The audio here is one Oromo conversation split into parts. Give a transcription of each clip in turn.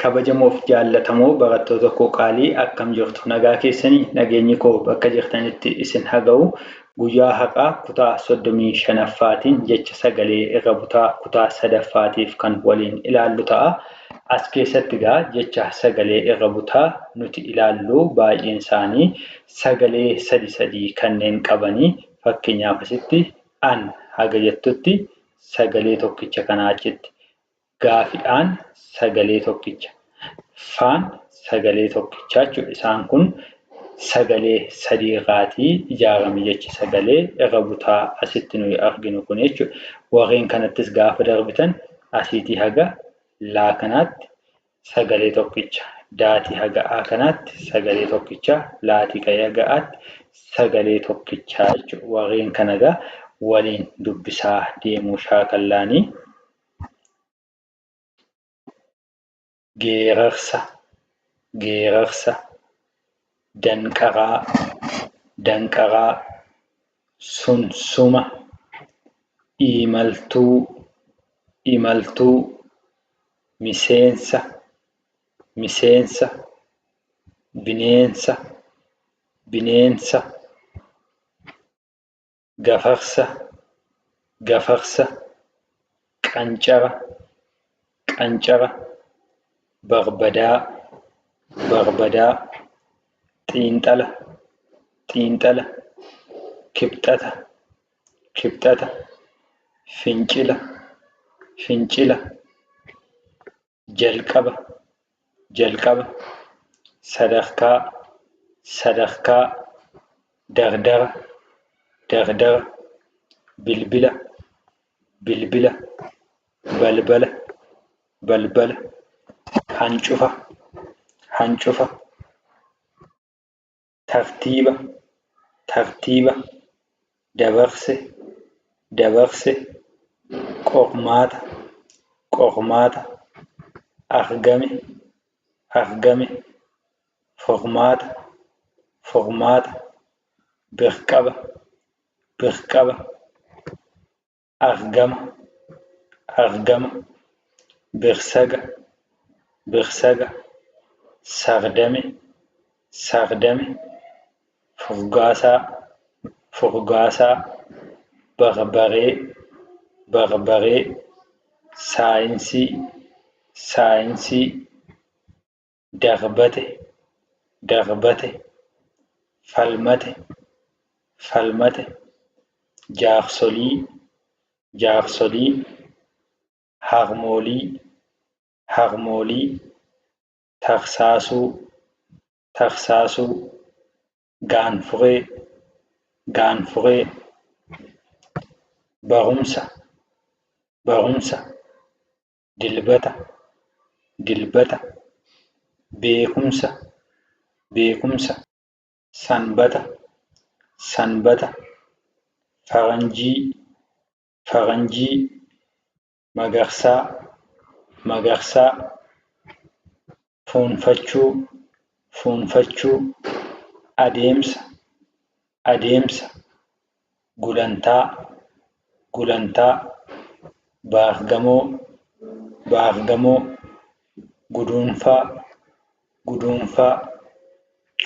Kabajamoof jaallatamoo barattoota koo qaalii akkam jirtu? Nagaa keessanii nageenyi koo bakka jirtanitti isin haa ga'u. Guyyaa har'aa kutaa 35ffaatiin jecha sagalee irra butaa kutaa 3ffaatiif kan waliin ilaallu ta'a. As keessatti egaa jecha sagalee irra butaa nuti ilaallu baay'een isaanii sagalee sadi sadii kanneen qabanii fakkeenyaaf asitti an haga jettutti sagalee tokkicha kanaa achitti Gaafiidhaan sagalee tokkicha. Ffaan sagalee tokkicha jechuudha. Isaan kun sagalee sadii irraatii ijaarame jechi sagalee irra butaa asitti nuyi arginu kun jechuudha. Warreen kanattis gaafa darbitan asiitii haga laa kanaatti sagalee tokkicha. Daatii haga aa kanaatti sagalee tokkicha. Laatii ka'ee haga aatti sagalee tokkicha jechuudha. Warreen kana egaa waliin dubbisaa deemuu shaakallaanii. Geerarsa, geerarsa, danqaraa, danqaraa, sunsuma, imaltuu, imaltuu, miseensa, miseensa, bineensa, bineensa. Gafarsa, gafarsa, qancara, qancara, barbadaa, barbadaa, xiinxala, xiinxala, kibxata, kibxata, fincila, fincila, jalqaba, jalqaba, sadarkaa, sadarkaa, dardara, dardara, bilbila, bilbila, balbala, balbala, hancufa, hancufa, tartiiba, tartiiba, dabarse, dabarse, qormaata, qormaata, argame, argame, furmaata, furmaata, birqaba, birqaba, argama, argama, birsaga, birsaga, sardame, sardame, furgaasaa, furgaasaa, barbaree, barbaree, saayinsii, saayinsii, darbate, darbate, falmate, falmate, jaarsolii, jaarsolii, harmoolii, harmoolii, tarsaasuu, tarsaasuu, gaanfuree, gaanfuree, barumsa, barumsa, Dilbata, Dilbata, beekumsa, beekumsa, Sanbata, Sanbata, faranjii, faranjii, magarsaa, magarsaa, fuunfachuu, fuunfachuu, adeemsa, adeemsa, gulantaa, gulantaa, baargamoo, baargamoo, guduunfaa, guduunfaa,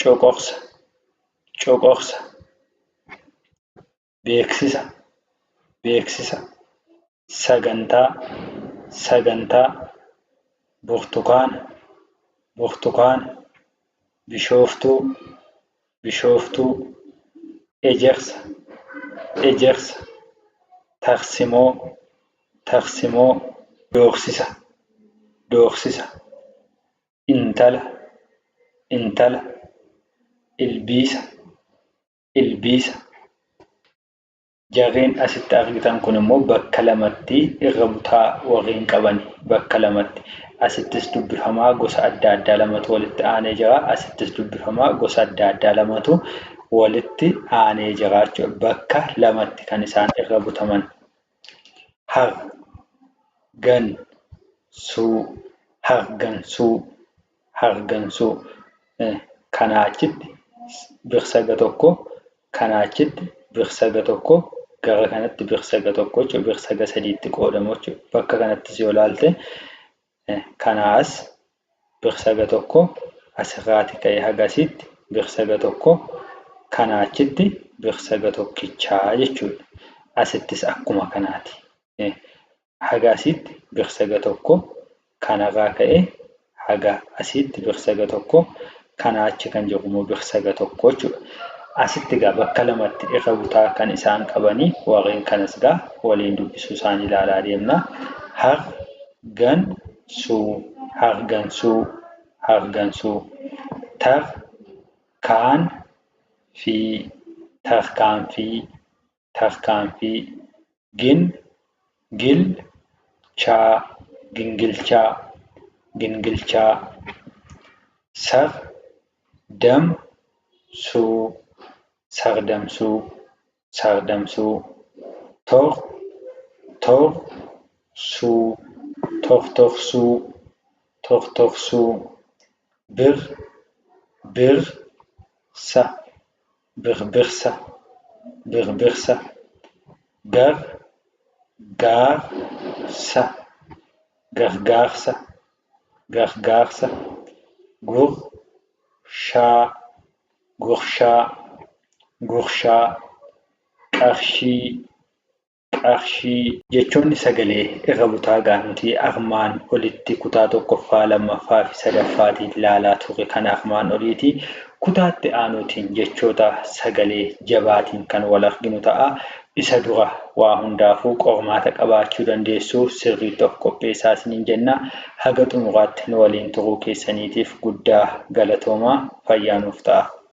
coqorsa, coqorsa, beeksisa, beeksisa, sagantaa, sagantaa, burtukaana, burtukaana, bishooftuu, Bishooftuu, Ejersa, Ejersa, Tarsimoo, Tarsimoo, Doorsisa, Doorsisa, Intala, Intala, Ilbiisa, Ilbiisa. Jarreen asitti argitan kun immoo bakka lamatti irra butaa warreen qabani. Bakka lamatti. Asittis dubbifamaa gosa adda addaa lamatu walitti aanee jira. Asittis dubbifamaa gosa adda addaa lamatu walitti aanee jira jechuudha. Bakka lamatti kan isaan irra butaman. Har, gan, suu, hargansuu, hargansuu. Kanaa achitti birsaga tokko Kanaa achitti birsaga tokko gara kanatti birsaga tokko jechuudha. Birsaga sadiitti qoodamu jechuudha. Bakka kanattis yoo ilaalte kanaa as Birsaga tokko asirraati ka'ee haga asitti birsaga tokko, kanaa achitti birsaga tokkichaa jechuudha. Asittis akkuma kanaati. Haga asitti birsaga tokko, kanarraa ka'ee haga asitti birsaga tokko, kanaa achi kan jiru immoo birsaga tokko jechuudha. Asitti egaa bakka lamatti irra butaa kan isaan qabanii warreen kanas egaa waliin dubbisuu isaanii ilaalaa deemna. Har, gan, suu, hargansuu, hargansuu. Tar, kaan, fii, tarkaanfii, tarkaanfii. Gin, gil, chaa, gingilchaa, gingilchaa. Sar, dam, suu, sardamsuu, sardamsuu. Tor, tor, suu, tortorsuu, tortorsuu. Bir, bir, sa, birbirsa, birbirsa. Gar, gaar, sa, gargaarsa, gargaarsa. Gur, shaa, gurshaa, gurshaa. Qarshii, qarshii. Jechoonni sagalee irra butaa egaa nuti armaan olitti kutaa tokkoffaa, lammaffaa fi sadaffaatiin ilaalaa turre kan armaan oliiti. Kutaatti aanuutiin jechoota sagalee jabaatiin kan wal arginu ta'a. Isa dura waa hundaafuu qormaata qabaachuu dandeessu, sirriitti of qopheessaa isiniin jenna. Haga xumuraatti nu waliin turuu keessaniitiif guddaa galatoomaa, fayyaa nuuf ta'a.